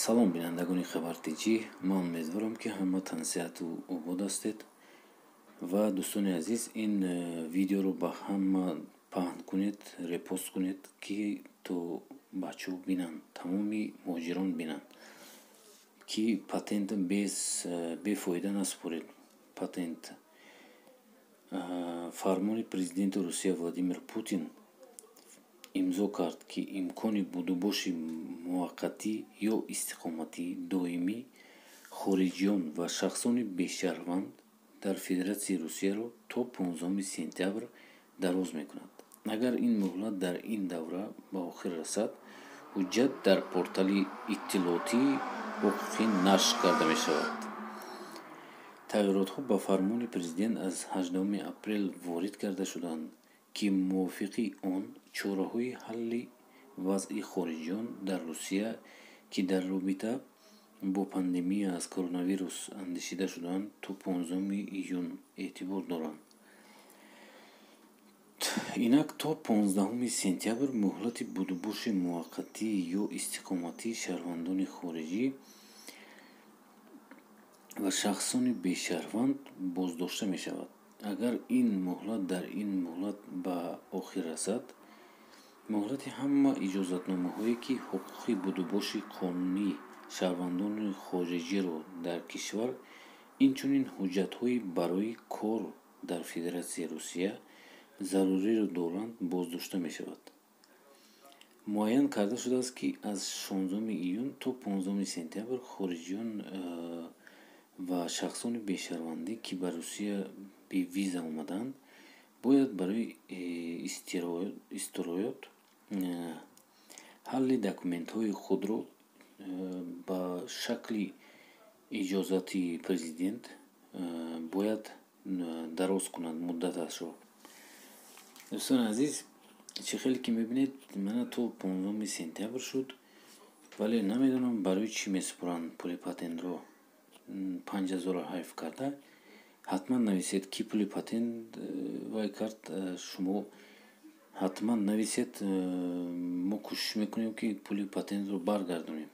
Салом, бинандагони Хабар Тҷ. Ман умедворам, ки ҳама тансиҳату обод ҳастед. Ва, дӯстони азиз, ин видеоро ба ҳама паҳн кунед, репост кунед, ки то бачаҳо бинанд, тамоми муҳоҷирон бинанд, ки патент бефоида насупоред. Патент фармони президенти Русия Владимир Путин имзо кард, ки имкони будубоши муваққатӣ ё истиқоматии доимӣ хориҷиён ва шахсони бешаҳрванд дар Федератсияи Русияро то 15 сентябр дароз мекунад. Агар ин муҳлат дар ин давра ба охир расад, ҳуҷҷат дар портали иттилоотии ҳуқуқӣ нашр карда мешавад. Тағйиротҳо ба фармони президент аз 18 апрел ворид карда шуданд, ки мувофиқи он чораҳои ҳалли вазъи хориҷиён дар Русия, ки дар робита бо пандемия аз коронавирус андешида шудаанд, то 15 июн эътибор доранд. Инак, то 15 сентябр муҳлати будубоши муваққатӣ ё истиқоматии шаҳрвандони хориҷӣ ва шахсони бешаҳрванд боздошта мешавад. Агар ин муҳлат дар ин муҳлат ба охир расад, муҳлати ҳама иҷозатномаҳое, ки ҳуқуқи будубоши қонунии шаҳрвандони хориҷиро дар кишвар, инчунин ҳуҷҷатҳои барои кор дар Федератсияи Русия заруриро доранд, боздошта мешавад. Муайян карда шудааст, ки аз 16 июн то 15 сентябр хориҷиён ва шахсони бешаҳрвандӣ, ки ба Русия бевиза омадаанд, бояд барои истироот ҳалли документҳои худро ба шакли иҷозати президент бояд дароз кунанд муддаташро. Дӯстони азиз, чӣ хеле ки мебинед, мана то 15 сентябр шуд, вале намедонам, барои чӣ месупоранд пули патентро 5000-ро ҳайф карда. Ҳатман нависед, ки пули патент вай кард. Шумо ҳатман нависед, мо кӯшиш мекунем, ки пули патентро баргардонем.